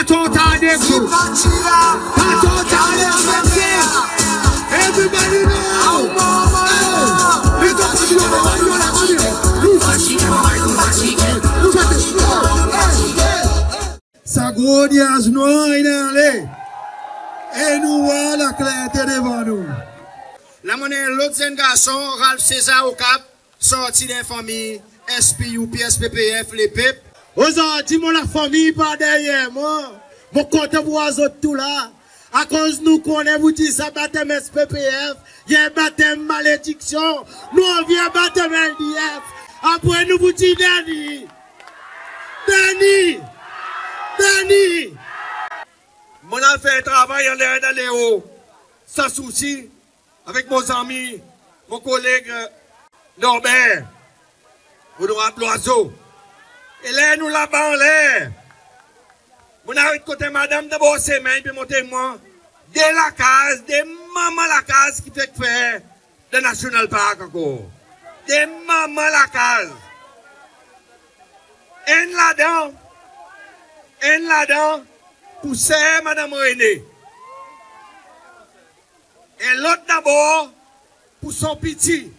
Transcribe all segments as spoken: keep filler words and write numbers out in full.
Tro tar de kou. Pa tro tar de kou. Everybody know. Sa gro dyaz nwanr in ale. E nou war laklerte devan nou. La mon annan en lot zenn garson, Ralph César Okap, sorti dan en fanmir S P U P, S P P F, Lepep. Ozordi mon lafanmir par deryer mwan, mon kontan vwar zot tou la. Akoz nou konnen ou dir sa batem S P P F i en batem malediksyon. Nou anvi en batem L D F. Apre nou pou dir Dani. Dani. Dani. Mon al fer travay anler dan Leo, San Sousi, avek mon zanmi, mon koleg, e, Norbert, Onorab Loizeau. E ler nou laba anler, mon aret kot en madanm dan bor semen, i pe montre mwan de lakaz, de manman lakaz ki fek fer dan National Park ankor. De manman lakaz. Enn ladan, enn ladan pou ser Madanm Rene. En lot dabor pou son piti.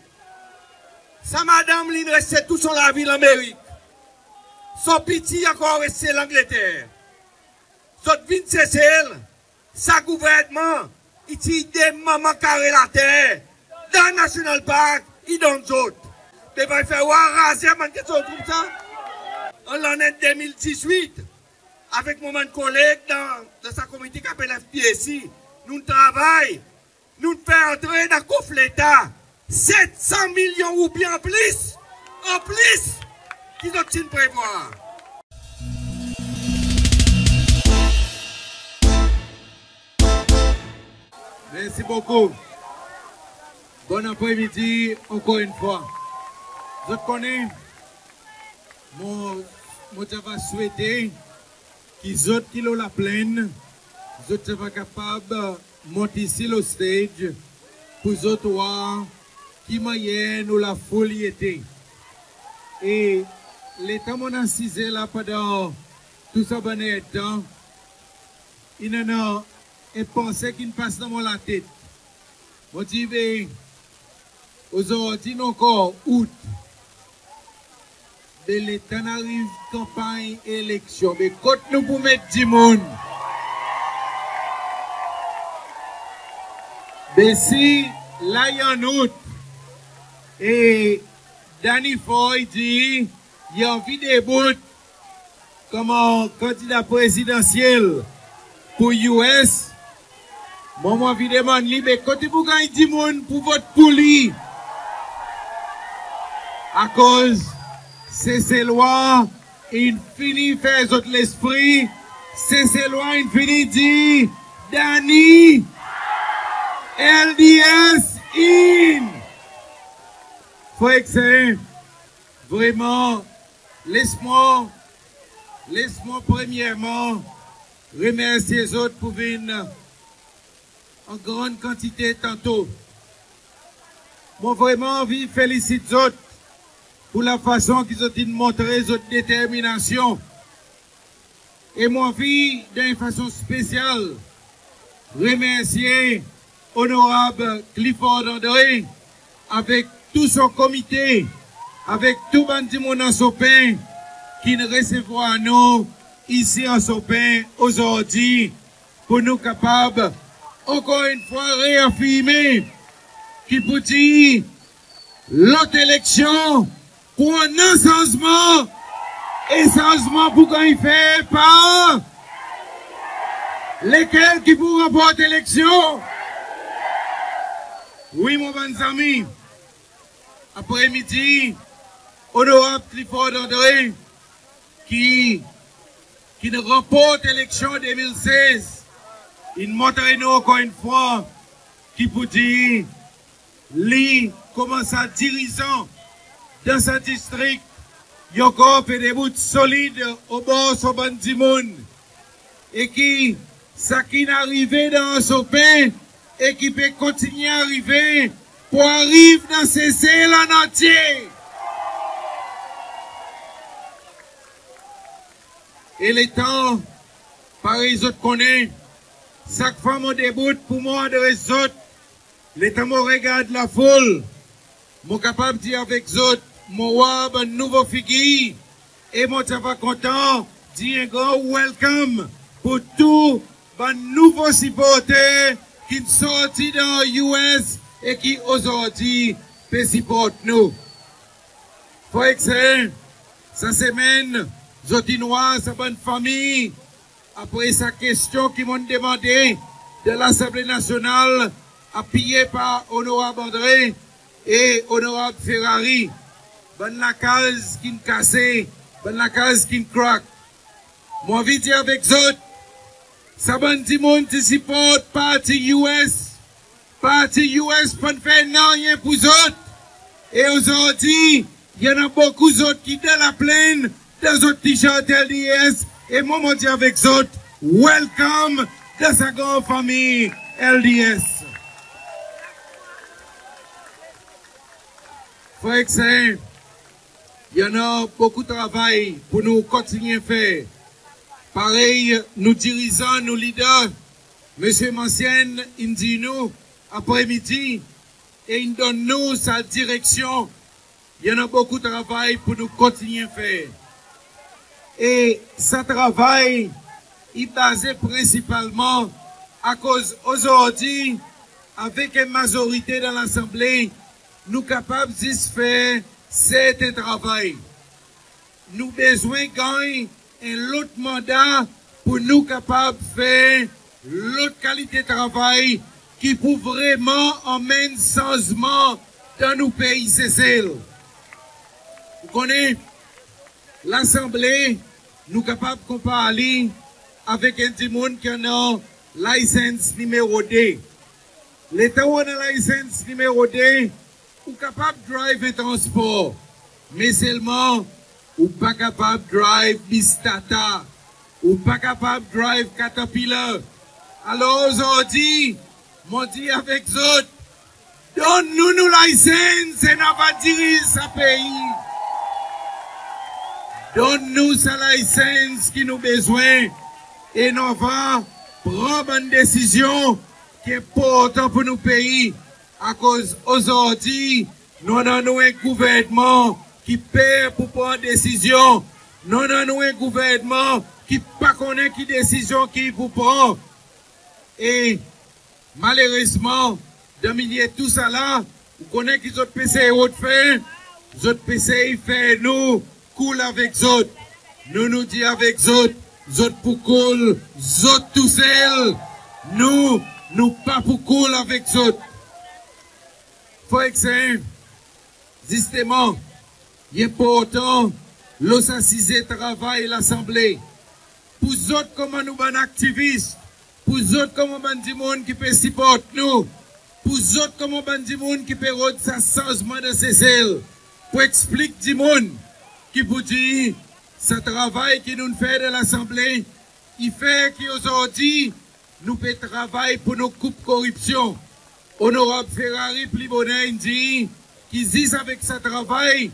Sa madanm li in reste tou son lavi Lanmerik. Son piti ankor reste Langleter. Zot vin Sesel, sa gouvernman i tir de manman kare later dan National Park, i donn zot. Be pa i fer war raze bann keksoz koumsa. An lannen de mil dizwit, avek mon bann koleg dan, dan sa komite ki apel F P A C, nou'n travay, nou'n fer antre dan kof Leta set san milyon roupi an plis, an plis ki zot ti'n prevwar. Mersi bokou. Bon apre midi ankor enn fwa. Zot konnen, mon, mon ti ava swete ki zot ki lo laplenn, zot ti ava kapab mont isi lo stage pour zot war ki mannyer nou lafoul i ete. E letan mon'n asize la pandan tou sa bann erdtan, in annan en panse ki'n pas dan mon latet. Mon dir, be, ozordi nou ankor Out. Be letan in ariv kanpanny eleksyon, be kot nou pou met dimoun? Be si la i ann Out, e Danny Faure i dir i anvi debout konman kandida prezidansyel pour U S, mwan mon anvi demann li, be kot i pou ganny dimoun pour vot pour li? Akoz Seselwa in fini fer zot lespri, Seselwa in fini dir, Danny, L D S in. Frer ek ser, vreman, les mwan, les mwan premyerman remersye zot pour vin an gran kantite tanto. Mon vreman anvi felisit zot pour lafason ki zot in montre zot determinasyon. E mon anvi, dan en fason spesyal, remersye Onorab Clifford André avek tou son komite, avek tou bann dimoun Anse Aux Pins ki'n resevwar nou isi Anse Aux Pins ozordi, pour nou kapab ankor enn fwa reafirme ki pou dir lot eleksyon pou annan sanzman, e sanzman pou ganny fer par lekel ki pou ranport eleksyon. Wi, mon bann zanmi, apre midi, Onorab Clifford André, ki, ki'n ranport eleksyon de mil sez, in montre nou ankor enn fwa ki pou dir li konman sa dirizan dan sa distrik, i ankor pe debout solid obor son bann dimoun. E ki sa ki'n arive dan Anse Aux Pins e ki pe kontinyen arive, pou ariv dan Sesel an antye. E letan Parey zot konnen, sak fwa mon debout pour mwan adres zot, letan mon regard lafoul, mon kapab dir avek zot, mon war bann nouvo figir, e mon ti ava kontan dir en gran welcome pour tou bann nouvo siporter ki'n sorti dan U S e ki ozordi pe siport nou. Frer ek ser, sa semenn, zot in war sa bann fanmir, apre sa kestyon ki mon'n demande dan Lasanble Nasyonal, apiye par Onorab Andre e Onorab Ferrari, bann lakaz ki'n kase, bann lakaz ki'n crack. Mon anvi dir avek zot, sa bann dimoun ti siport parti U S, parti U S pa'n fer nanryen pour zot. E ozordi, i annan bokou zot ki dan laplenn, dan zot T-shirt L D S, e mwan mon dir avek zot, welcome dan sa gran fanmir L D S. Frer ek ser, i annan bokou travay pour nou kontinyen fer. Parey nou dirizan, nou lider, Msye Mancienne in dir nou apre midi, e in donn nou sa direksyon, i annan bokou travay pour nou kontinyen fer. E sa travay i baze prensipalman akoz ozordi, avek en mazorite dan Lasanble, nou kapab zis fer serten travay. Nou bezwen ganny en lot manda pour nou kapab fer lot kalite travay ki pou vreman anmenn sanzman dan nou pei Sesel. Ou konnen, Lasanble, nou kapab konpar li avek en dimoun ki annan license nimero de. Letan ou annan license nimero de, ou kapab drive en transpor, me selman ou pa kapab drive bis Tata, ou pa kapab drive Caterpillar. Alor ozordi, mon dir avek zot, donn nou nou license e nou ava diriz sa pei. Donn nou sa license ki nou bezwen e nou ava pran bann desizyon ki enportan pour nou pei. Akoz ozordi, nou annan nou en gouvernman ki per pour pran desizyon. Nou annan nou en gouvernman ki pa konnen ki desizyon ki i pou pran. E malerezman, dan milye tousala, ou konnen ki zot pe sey rod fer, zot pe sey fer nou koul avek zot. Nou, nou dir avek zot, zot pou koul zot tousel. Nou, nou pa pou koul avek zot. Frer ek ser, zisteman, i enportan lo sa size travay Lasanble. Pour zot konman nou bann aktivis, pour zot konman bann dimoun ki pe siport nou, pour zot konman bann dimoun ki pe rod sa sanzman dan Sesel, pour eksplik dimoun ki pou dir sa travay ki nou'n fer dan Lasanble, i fer ki ozordi nou pe travay pour nou koup koripsyon. Onorab Ferrari pli boner in dir ki zis avek sa travay,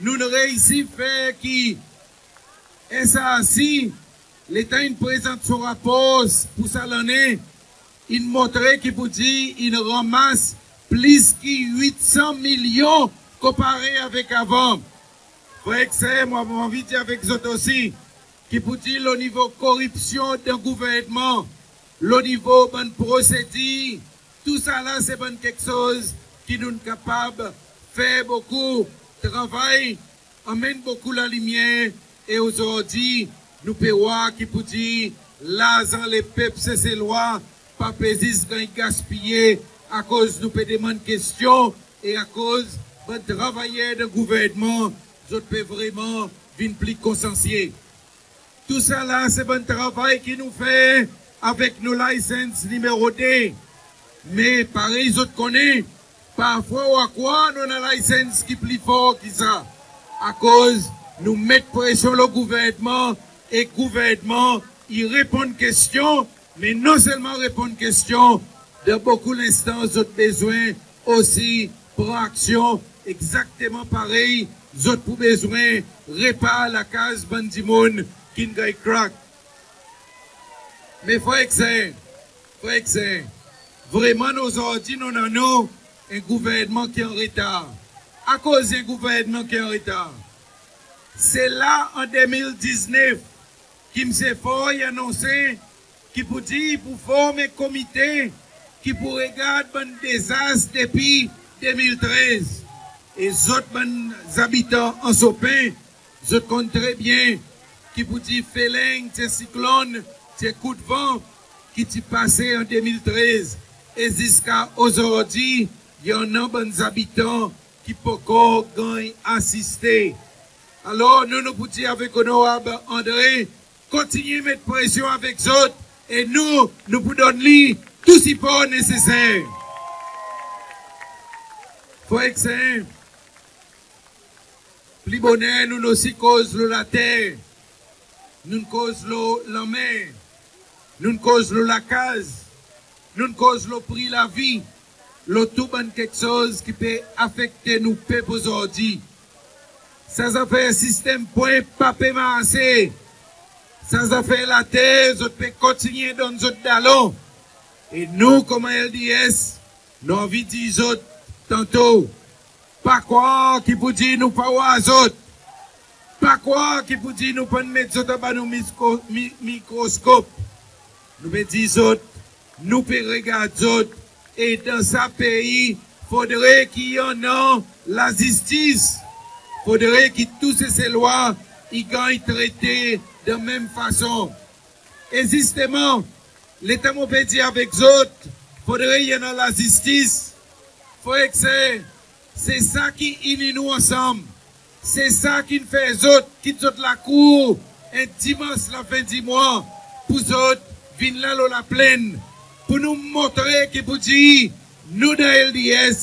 nou'n reisi fer ki S R C, letan in prezant son rapor pour sa lannen, in montre ki pou dir in ranmas plis ki wit san milyon konpare avek avan. Frer ek ser, mon anvi dir avek zot osi, ki pou dir lo nivo koripsyon dan gouvernman, lo nivo bann prosedir, tousala se bann keksoz ki nou'n kapab fer bokou travay, anmenn bokou lalimyer, e ozordi nou pe war ki pou dir larzan lepep Seselwa pa pe zis ganny gaspiye, akoz nou pe demann kestyon e akoz bann travayer dan gouvernman, zot pe vreman vin pli konsansye. Tousala se bann travay ki nou fer avek nou license nimero de. Me parey zot konnen, parfwa ou a krwar nou annan license ki pli for ki sa, akoz nou met presyon lo gouvernman e gouvernman i reponn kestyon, me non selman reponn kestyon, dan bokou lenstans zot bezwen osi pran aksyon, egzakteman parey zot pou bezwen repar lakaz bann dimoun ki'n ganny crack. Me frer ek ser, frer ek ser, vreman ozordi nou annan nou en gouvernman ki an retar. Akoz en gouvernman ki an retar? Se la an de mil diznef ki Msye Faure i anonse ki poudir i pou form en komite ki pou regard bann dezas depi de mil trez. E zot bann zabitan Anse Aux Pins, zot konn tre byen ki poudir feleng, ti en siklonn, ti en koudvan ki ti pase an de mil trez. E ziska ozordi i annan bann zabitan ki pa ankor ganny asiste. Alor nou, nou pou dir avek Onorab Andre, kontinyen met presyon avek zot e nou, nou pou donn li tou sipor neseser. Frer ek ser, pli boner nou'n osi koz lo later, nou'n koz lo lanmer, nou'n koz lo lakaz, nou'n koz lo pri lavi, lo tou bann keksoz ki pe afekte nou pep ozordi. Sa zafer sistenm pwen pa pe marse. Sa zafer later, zot pe kontinyen donn zot dalon. E nou konman LDS, nou anvi dir zot tanto, pa krwar ki poudir nou pa war zot. Pa krwar ki poudir nou pa'n met zot anba nou misko-, mi-, mikroskop. Nou pe dir zot, nou pe regard zot. E dan sa pei, fodre ki i annan lazistis. Fodre ki tou Seselwa i ganny trete dan menm fason. E zisteman, letan mon pe dir avek zot, fodre i annan lazistis, frer ek ser, se sa ki ini nou ansanm. Se sa ki'n fer zot kit zot lakour en dimans lafen dimwa pour zot vin la lo Laplenn, pour nou montre ki poudir nou dan LDS,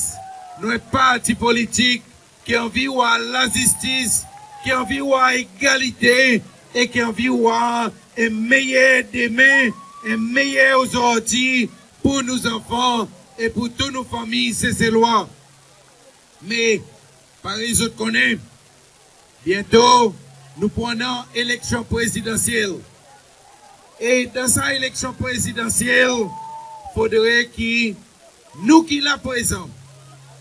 nou en parti politik ki anvi war lazistis, ki anvi war egalite e ki anvi war en meyer demen, en meyer ozordi pour nou zanfan e pour tou nou fanmir Seselwa. Me parey zot konnen, byento nou pou annan eleksyon prezidansyel. E dan sa eleksyon prezidansyel, fodre ki nou ki la prezan,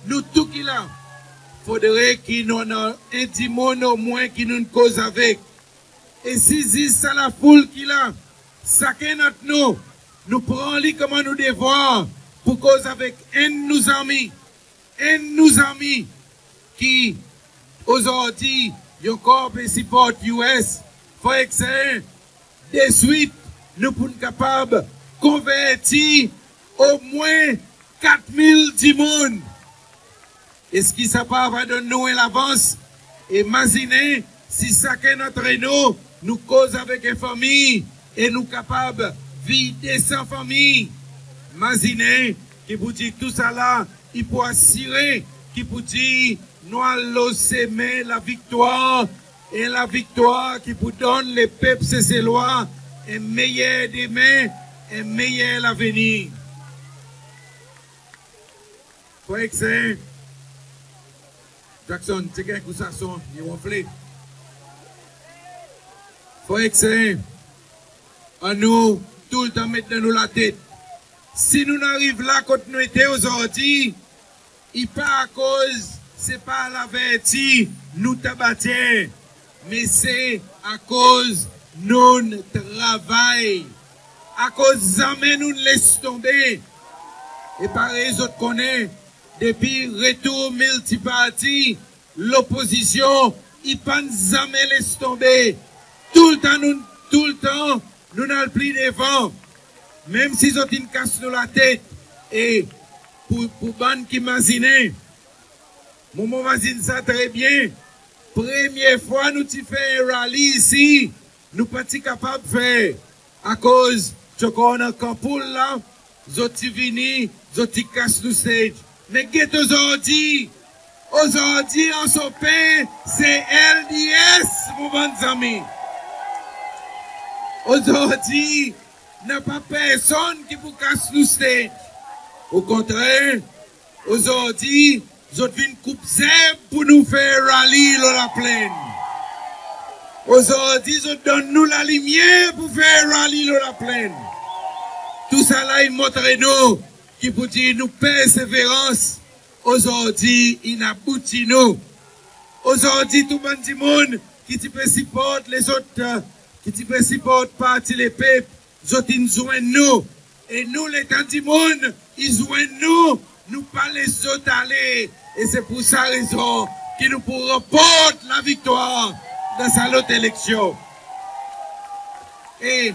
nou tou ki la, fodre ki nou annan en dimoun omwen ki nou'n koz avek. E si ziz sa lafoul ki la, sakenn ant nou, nou pran li konman nou devwar pour koz avek enn nou zanmi, enn nou zanmi ki ozordi i ankor pe siport US, frer ek ser, deswit nou pou'n kapab konverti omwen kat mil dimoun. Eski sa pa ava donn nou en lavans? E mazinen si sakenn antre nou, nou koz avek en fanmir e nou kapab vir de san fanmir. Mazinen ki poudir tousala i pou asire ki poudir nou al lo semen laviktwar, en laviktwar ki pou donn lepep Seselwa en meyer demen, en meyer lavenir. Frer ek ser, Jackson, ti ganny kou sa son, i wonfle. Frer ek ser, annou toultan met dan nou latet, si nou'n ariv la kot nou ete ozordi, i pa akoz se par laverti nou tabatier, me se akoz nou'n travay. Akoz zanmen nou'n les tonbe. E parey zot konnen, depi retour miltiparti, lopozisyon i pa'n zanmen les tonbe. Toultan nou, toultan nou'n al pli devan. Menm si zot in kas nou latet. E pour, pour bann ki mazinen, mwan mon mazin sa tre byen. Premye fwa nou ti fer en rali isi, nou pa ti kapab fer, akoz ti ankor annan kanpoul la, zot ti vini, zot ti kas nou stage. Me get ozordi, ozordi Anse Aux Pins se LDS, mon bann zanmi. Ozordi napa personn ki pou kas nou stage. Okontrer, ozordi zot vin koup zerb pour nou fer rali lo Laplenn. Ozordi zot donn nou lalimyer pour fer rali lo Laplenn. Tousala i montre nou ki poudir nou perseverans ozordi in abouti nou. Ozordi tou bann dimoun ki ti pe siport lezot, ki ti pe siport Parti Lepep, zot in zwenn nou. E nou, letan dimoun i zwenn nou, nou pa les zot ale. E se pour sa rezon ki nou pou ranport laviktwar dan sa lot eleksyon. E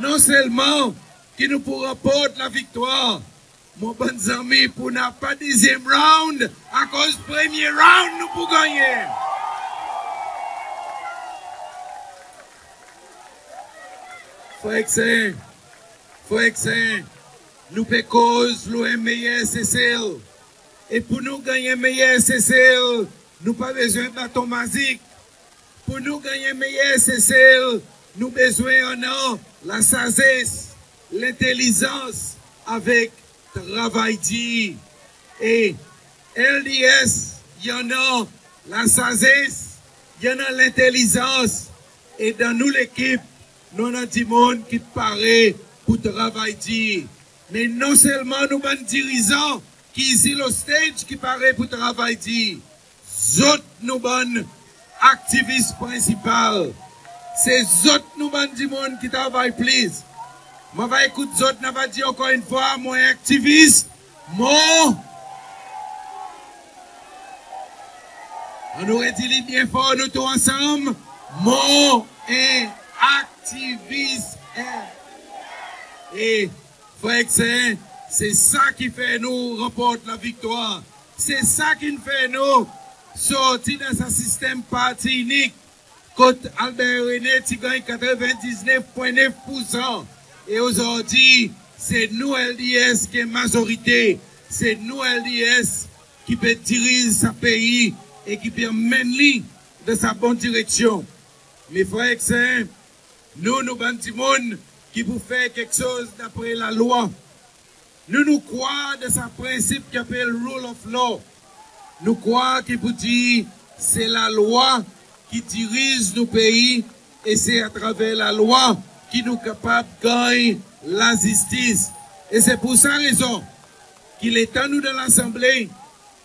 non selman ki nou pou ranport laviktwar, mon bann zanmi, pou napa dezyenm round, akoz premye round nou pou gannyen. Frer ek ser, frer ek ser, nou pe koz lo en meyer Sesel. E pour nou ganny en meyer Sesel, nou pa bezwen baton mazik. Pour nou ganny en meyer Sesel, nou bezwen annan lasazes, lentelizans avek travay dir. E LDS i annan lasazes, i annan lentelizans, e dan nou lekip nou annan dimoun ki pare pour travay dir. Me non selman nou bann dirizan ki isi lo stage ki pare pour travay dir, zot nou bann aktivis prensipal. Se zot nou bann dimoun ki travay plis. Mon ava ekout zot, nou ava dir ankor enn fwa, mon en aktivis, mon. Annou redir li byen for, nou tou ansanm, mon en aktivis. E frer ek ser, se sa ki fer nou ranport laviktwar. Se sa ki'n fer nou sorti dan sa sistenm parti inik, kot Albert René ti ganny katreven diznef pwen nef poursan. E ozordi, se nou LDS ki en mazorite. Se nou LDS ki pe diriz sa pei e ki pe anmenn li dan sa bon direksyon. Me frer ek ser, nou, nou bann dimoun ki pou fer keksoz dapre lalwa. Nou, nou krwar dan sa prensip ki apel rule of law. Nou krwar ki poudir se lalwa ki diriz nou pei e se atraver lalwa ki nou kapab ganny lazistis. E se pour sa rezon ki letan nou dan Lasanble,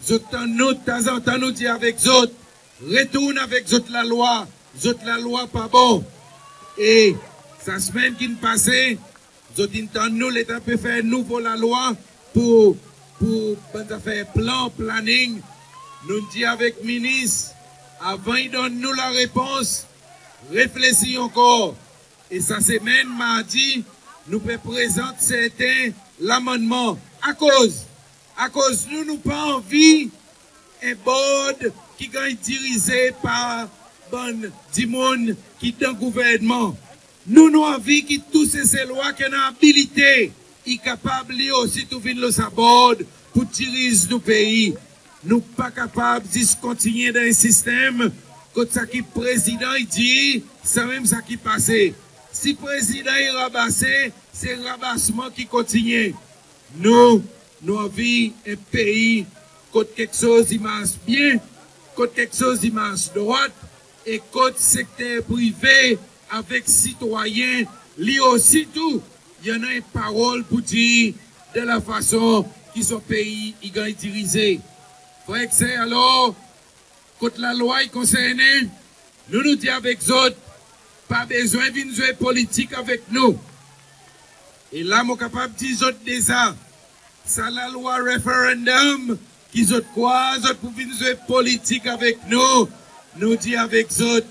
zot tann nou, tanzantan nou dir avek zot, retourn avek zot lalwa, zot lalwa pa bon. E sa semenn ki'n pase, zot in tann nou letan pe fer nouvo lalwa pour, pour bann zafer plan, planning. Nou'n dir avek minis, avan i donn nou larepons, reflesir ankor. E sa semenn, mardi, nou pe prezant serten lamannman. Akoz? Akoz nou, nou pa anvi en board ki ganny dirize par bann dimoun ki dan gouvernman. Nou, nou anvi ki tou Seselwa ki annan abilite i kapab li osi tou vin lo sa board pour diriz nou pei. Nou pa kapab zis kontinyen dan en sistenm kot sa ki Prezidan i dir, sanmenm sa ki pase. Si Prezidan i rabase, se rabasman ki kontinyen. Nou, nou anvi en pei kot keksoz i mars byen, kot keksoz i mars drwat, e kot sekter prive avek sitwayen, li osi tou, i annan en parol pour dir dan lafason ki son pei i ganny dirize. Frer ek ser, alor, kot lalwa i konsernen, nou, nou dir avek zot, pa bezwen vin zwe politik avek nou. E la, mon kapab dir zot deza, sa lalwa referendum ki zot krwar zot pou vin zwe politik avek nou, nou dir avek zot,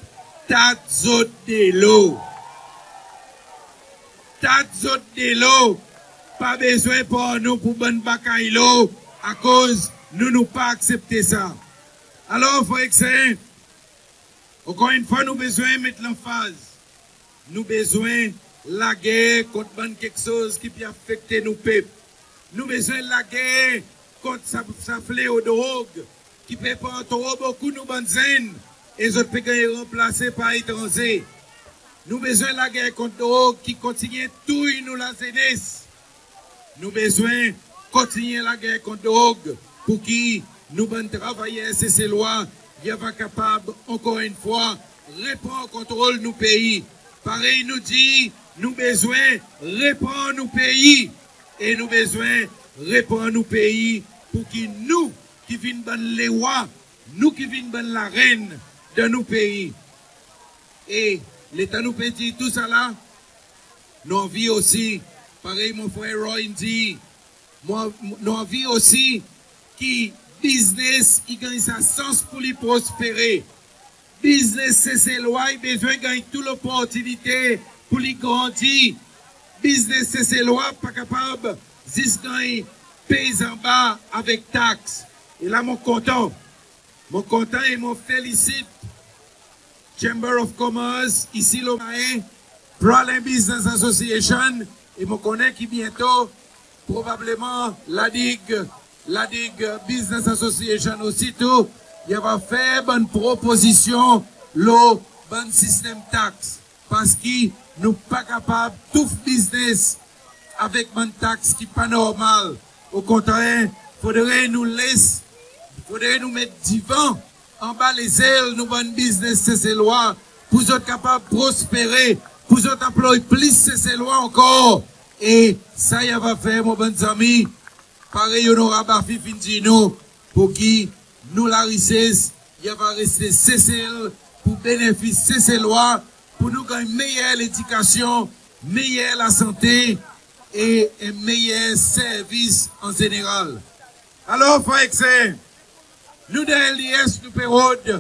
tat zot delo. Tat zot delo, pa bezwen pran nou pour bann bakaylo, akoz nou, nou pa aksepte sa. Alor, frer ek ser, ankor enn fwa, nou bezwen met lanfaz. Nou bezwen lager kont bann keksoz ki pe afekte nou pep. Nou bezwen lager kont sa, sa fleo drog ki pe pran tro bokou nou bann zenn e zot pe ganny ranplase par etranze. Nou bezwen lager kont drog ki kontinyen touy nou lazenes. Nou bezwen kontinyen lager kont drog pour ki nou bann travayer Seselwa i ava kapab ankor enn fwa repran kontrol nou pei. Parey nou dir, Nou bezwen repran nou pei e nou bezwen repran nou pei pour ki nou ki vin bann lerwa, nou ki vin bann larenn dan nou pei. E letan nou pe dir tousala, nou anvi osi, parey mon frer Roy in dir, mon, nou anvi osi ki biznes i ganny sa sans pour li prospere. Biznes Seselwa i bezwen ganny tou loportinite pour li grandi. Biznes Seselwa pa kapab zis ganny pey anba avek taks. E la mon kontan. Mon kontan e mon felisit Chamber of Commerce isi lo Mahe, Praslin Business Association, e mon konnen ki byento probableman La Digue, La Digue Business Association osi tou, i ava fer bann propozisyon lo bann sistenm taks. Parski nou pa kapab touf biznes avek bann taks ki pa normal. Okontrer, fodre nou les, fodre nou met divan anba lezel nou bann biznes Seselwa pour zot kapab prospere, pour zot anploy plis Seselwa ankor. E sa i ava fer, mon bann zanmi, parey Onorab Afif in dir nou, pour ki nou larises i ava reste Sesel pour benefis Seselwa, pour nou ganny meyer ledikasyon, meyer lasante e en meyer servis an zeneral. Alor, frer ek ser, nou dan LDS nou pe rod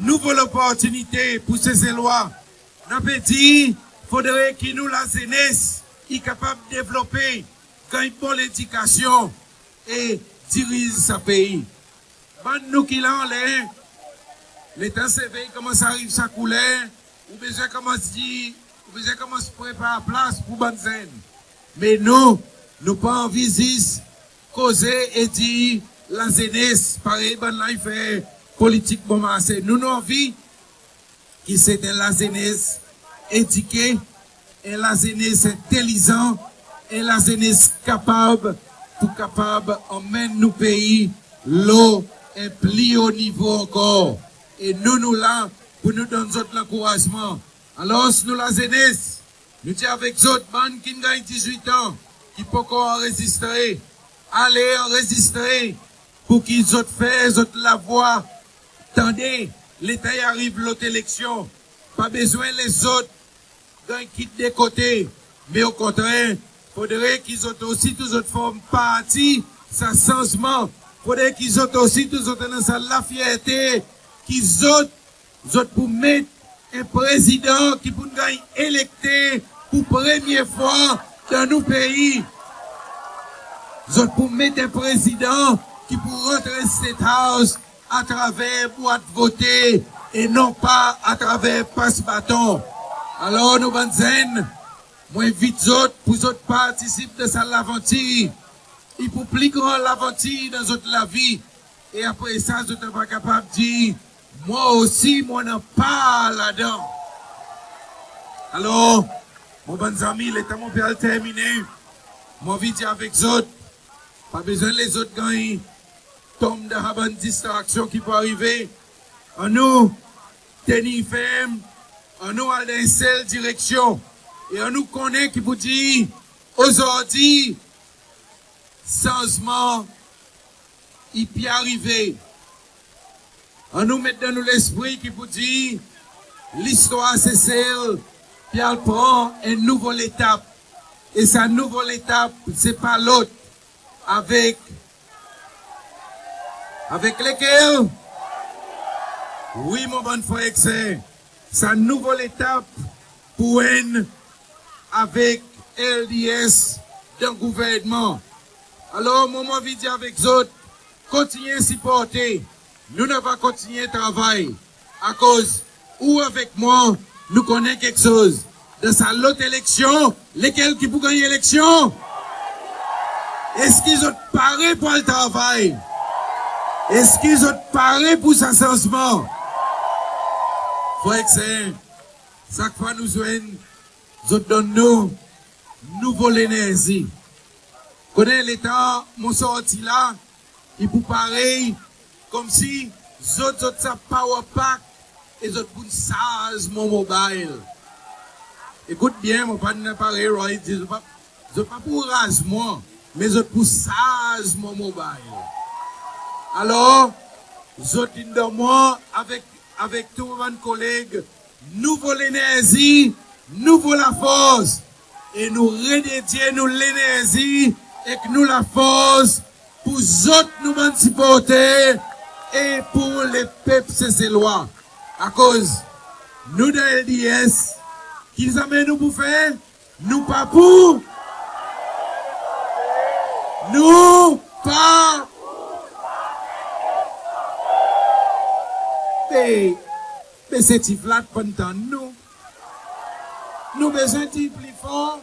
nouvo loportinite pour Seselwa. Nou pe dir, fodre ki nou lazenes i kapab devlope, ganny bon ledikasyon e diriz sa pei. Bann nou ki la anler, letan seve i konmans ariv sa kouler, ou bezwen konmans dir, ou bezwen konmans prepar plas pour bann zenn. Me nou, nou pa anvi zis koze e dir lazenes, parey bann la i fer politik bon marse. Nou, nou anvi ki se en lazenes edike, en lazenes entelizan, en lazenes kapab, pour kapab anmenn nou pei lo en pli o nivo ankor. E nou, nou la pour nou donn zot lankourazman. Alor, nou lazenes, nou dir avek zot, bann ki'n ganny dizwit an, ki pa ankor anrezistre, ale anrezistre, pour ki zot fer zot lavwa tande letan i ariv lot eleksyon. Pa bezwen les zot ganny kit de kote, me okontrer, fodre ki zot osi tou zot form parti sa sanzman. Fodre ki zot osi tou zot annan sa lafyerte ki zot, zot pou met en prezidan ki pou'n ganny elekte pour premye fwa dan nou pei. Zot pou met en prezidan ki pou rantre State House atraver bwat vote e non pa atraver pas baton. Alor, nou bann zenn, mon envit zot pour zot partisip dan sa lavantir. I pou pli gran lavantir dan zot lavi. E apre sa, zot ava kapab dir, mwan osi mon annan par ladan. Alor, mon bann zanmi, letan mon pe al terminen, mon anvi dir avek zot, pa bezwen les zot ganny tonm dan sa bann distraksyon ki pou arive. Annou tenir ferm, annou al dan en sel direksyon, e annou konnen ki pou dir, ozordi, sanzman i pe arive. Annou met dan nou lespri ki pou dir, listwar Sesel pe al pran en nouvo letap. E sa nouvo letap, se pa lot avek, avek lekel? Wi, mon bann frer ek ser, sa nouvo letap pou enn avek LDS dan gouvernman. Alor, mon anvi dir avek zot, kontinyen siporte, nou, nou ava kontinyen travay, akoz ou avek mwan, nou konnen keksoz. Dan sa lot eleksyon, lekel ki pou ganny eleksyon? Eski zot pare pour al travay? Eski zot pare pour sa sanzman? Frer ek ser, sak fwa nou zwenn, zot donn nou nouvo lenerzi. Konnen letan mon sorti la, i pou parey konmsi zot, zot sa power pack e zot pou sarz mon mobile. Ekout byen, mon pa'n parey Roy dir, zot pa, zot pa pou raz mwan, me zot pou sarz mon mobile. Alor, zot in donn mwan avek, avek tou mon bann koleg, nouvo lenerzi, nouvo lafors, e nou rededye nou lenerzi ek nou lafors pour zot nou bann siporter e pour lepep Seselwa. Akoz nou dan L D S, ki zanmen nou pou fer? Nou pa pou, nou pa. Be, be se ti flat pa'n tann nou. Nou bezwen dir pli for,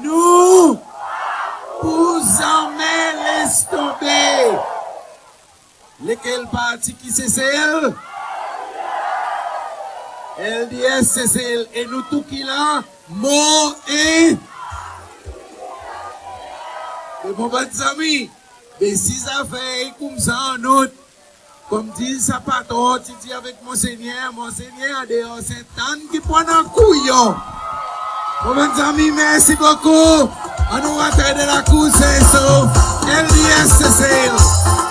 nou pou zanmen les tonbe. Lekel parti ki Sesel? L D S Sesel. E nou tou ki la, mor e... Be mon bann zanmi, be si zafer i koumsa an out, konmdir sa patron ti dir avek Monseigneur, Monseigneur, deor Sentann ki pou annan kouyon. Mon bann zanmi, mersi bokou. Annou rantre dan lakour Sensof. L D S Sesel.